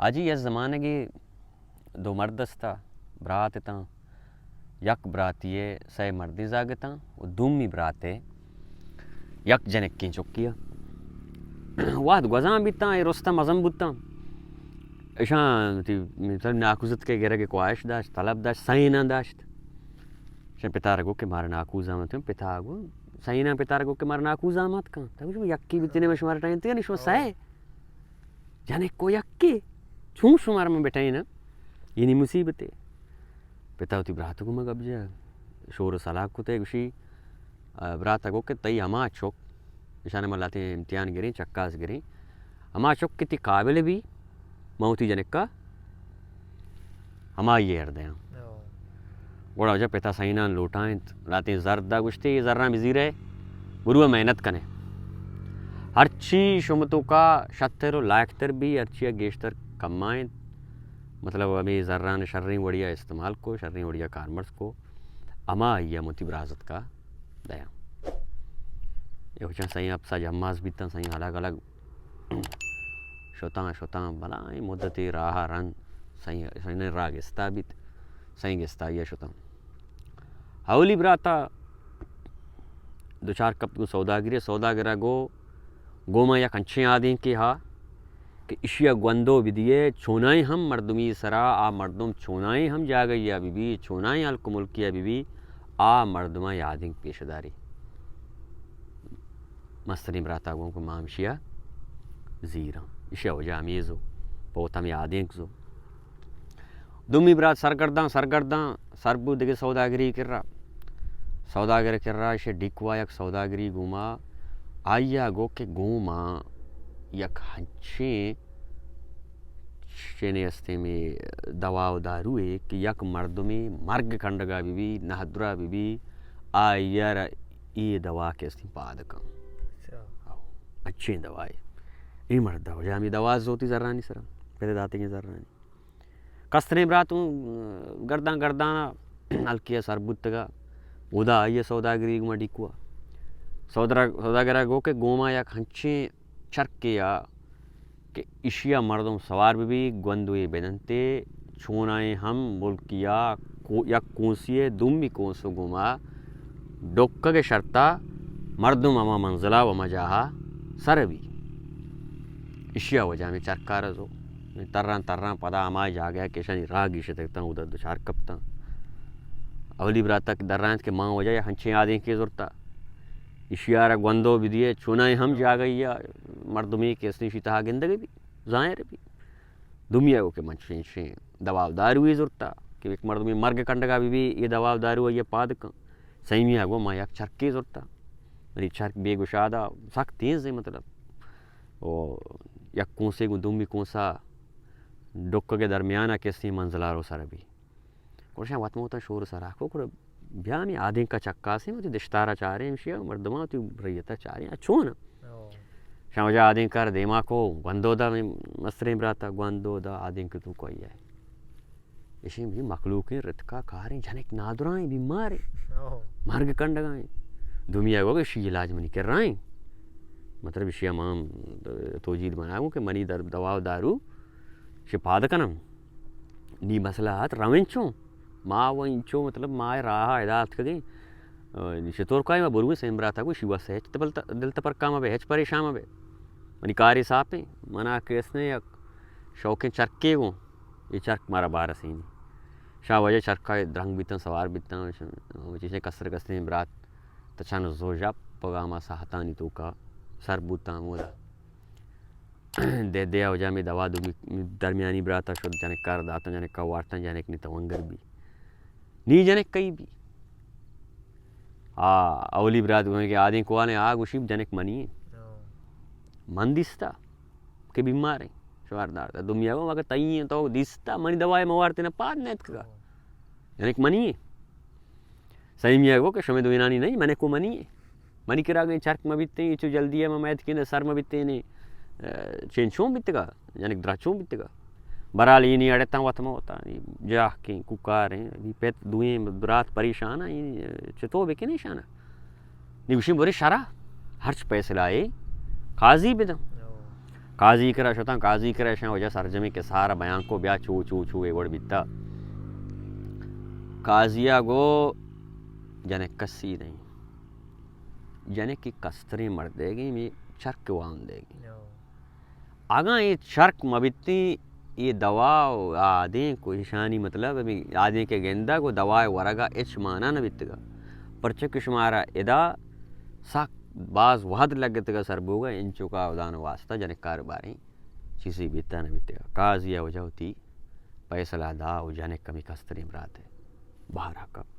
آجی یک زمانگے دو مرد استا، برات اتاں، یک براتی ء سئے مردیں زاگ اتاں و دومی برات ء یک جنکیں چکی ء۔ وہد گوزان بیتاں، اے رستہ مزن بوتاں۔ اشاں وتی مثال ناکوزتک ء گرگ ء خواہش داشت، طلب داشت، سئیناں داشت۔ اشاں پتار گو کہ مارا ناکوزاں مت کن، پتا گو، سئیناں پتار گو کہ مارا ناکوزاں مت کن۔ تہ گوش یکی بیتنے، من شمارا ٹائم تیانی شما سئے۔ جنک و یکے، چون شمارا من بٹائیناں؟ یعنی مصیبتے۔ پتا وتی برات گوما گپ جا، شور و سلاہ کتے، گوشی، آ، برات گو کہ تئی ہما چک، اشانے من لہتیں امتحان گریں، چکاس گریں، ہما چک کہ تئی قابل بی، من وتی جنکا ہمائی ء ہر دیاں۔ او۔ گڑا واجہ پتا سئینان لوٹائینت، لہتیں زر دا، گوشتے، اے زراں بزیرئے، برو محنت کنے۔ ہرچی شمتوکا شتر و لائقتر بی، ہرچی گیشتر کمائینت۔ مطلب، ہمے زران شریں وڑیا استعمال کو، شریں وڑیا کارمرز کو، ہمائی ء من وتی برازتکا دیاں۔ اے وچاں سئیں اپسا جماز بیتاں، سئیں الگ الگ شتاں، شتاں، بلاہیں مدتے راہ ء رند سئیں، سئیں راہ گستا بیت، سئیں گستائی ء شتاں۔ اولی براتا دچار کپت گوں سوداگری، سوداگر ء گو، گوما یک انچیں آدینکے ہا کہ اشی ء گوندو بدیئے، چونائیں ہم مردمی سرا، آ مردم چونائیں ہم جاگہی ء بہ بی، چونائیں ہلک و ملکی ء بہ بی، آ مردماں آدینک پیش داری۔ مستریں براتا گوں کہ ما ہمشیا زیراں۔ ایشیا وجہ ہمے زو، پہ وت ہمے آدینک زو۔ دومی برات سرگرداں، سرگرداں، سر بو دگہ سوداگری کرا۔ سوداگر کرا ایشی ڈیکوا یک سوداگری گوما، آئیا گو کہ گوما یک ہنچیں چینے استیں مے دوا و داروے کہ یک مردمے مرگ کنڈگا بہ بی، نہدرا بہ بی، آئیا را اے دوا کہ استیں پاد کن۔ اچھا۔ او، اچھیں دوائے۔ اے مرد وجہ ہمیں دوا زوتی زرانی سرا، پدے داتگیں زرانی۔ کستریں برات اوں گردان گردان ہلکی ء سر بوتگا۔ اودا آئی ء سوداگری گوما ڈیکوا۔ سودرا-، سوداگر ء گو کہ گوما یک ہنچیں چرکے ء کہ ایشی ء مردم سوار بہ بی، گوندوے بدنتے، چونائیں ہم ملکی ء کو-، یک کونسی ء دومی کونسو گوما ڈکگ ء شرطا مردم ہما منزلا و ہما جاہا سر بی۔ ایشی ء وجہ ہمیں چرکا رزو۔ تران تران پدا ہما جاگہ کہ ایشانی راہ گیشتگ تاں، اودا دچار کپتاں۔ اولی براتک درائینت کہ ماں وجہ یا ہنچیں آدینکے زرتا۔ ایشی ء را گوندو بدیے، چونائیں ہم جاگہی ء مردمے کہ استیں شی تہا گندگ بی، ظاہر بی۔ دومی ء گو کہ من چنچیں دوا و داروے زرتا کہ یک مردمے مرگ کنڈگا بہ بی، اے دوا و دارو آئی ء پاد کن۔ سیمی ء گو من یک چرکے زرتا۔ منی چرک بے گشادہ سک تیز ہے، مطلب۔ او یک کونسے گوں دومی کونسا ڈکگ ء درمیان ء کسیں منزل ء رو سر بی۔ گڑشاں وت موتاں شور سرا کو، گڑا بیا ہمے آدینک ء چکاسیں، وتی دشتار ء چاریں، ہمشی ء مردماں وتی ریت ء چاریں، ء چون؟ او۔ شاں وجہ آدینک ء دیما کو، گوندو دا مستریں برات ء گوندو دا آدینک تو کوئی ہے۔ ایشی مخلوقیں رتکا کاریں، جنک نادرائیں، بیماریں، او۔ مرگ کنڈگائیں۔ دومی ء گوگ ایشی علاج منی کرائیں۔ مطلب ایشی ء ما توجیل بنا گوں کہ منی در دوا و دارو شی پاد کنم۔ نی مسئلہ ات رویں چون؟ ما و انچو، مطلب، ما راہ ادا اتکگیں۔ آ، چطور کائیں؟ ما برویں سیم برات ء گوشی، وس ہچ دل ت-، دل تپرکا مہ بے، ہچ پریشان مہ بے۔ منی کاری ساپیں، منا کیس نے یک شوقیں چرکے گوں، اے چرک مارا بار رسینی۔ شاہ واجہ چرکا درنگ بیتاں، سوار بیتاں، چیزیں کسر کسریں برات تچان زو ژپ پگا ما ساہتانی توکا سر بوتاں مودا۔ دے دے ء وجہ میں دوا دو درمیانی براتا شد، جنک کار داتاں، جنک کا وارتاں، جنک نی تونگر بی۔ نی جنک کئی بی؟ آ، اولی برات گوشیں کہ آدیں کوالیں آ گوشی جنک منی۔ او۔ من دیستا کہ بیمار ہیں، شوار دار۔ دومی آگو مگر تئی ہیں تو دیستا، منی دوا موارتے نہ پاد نیت کا۔ او۔ جنک منی ہیں۔ سیمی ء گو کہ شمے دوئینانی نہیں، منے کو منی ہے۔ منی کرا گئیں چرک مہ بیتیں، چو جلدی ء مہ میت کینے سر مہ بیتیں نے، چین چون بیتگا، جنک درا چون بیتگا۔ برال اینی اڑتاں وت مہ وتا، جاہ کیں، کوکاریں، بی پت دوئیں برات پریشان ہیں، چتو بکنے شانا۔ نی گوشیں برے شرا، ہرچ فیصلہ اے قاضی بدن۔ قاضی کرا شتاں، قاضی کرا اشاں وجہ سرجمیں کسار بیان کو، بیا چو چو چو اے وڑ بیتا۔ قاضی ءَ گو جنک کسی نہیں، جنک کی کستریں مردے گی، می چرک وان دے گی۔ اگاں اے چرک مہ بیتیں، اے دوا و آدینک و ایشانی مطلب ہمے آدینک ءِ گندگ و دوا ءِ ورگ ءَ ہچ مانا نہ بیتگ ات۔ پرچہ کہ شمارا ادا سک باز وہد لگتگ ات سر بوگ ءَ، انچوکا ہدان واسطہ جنکار باریں چیزے بیتہ نہ بیتگ ات۔ قاضی ءَ وجہ وتی پیسلہ دا و جنک ہمے کستریں برات ءِ بہر ءَ کپت۔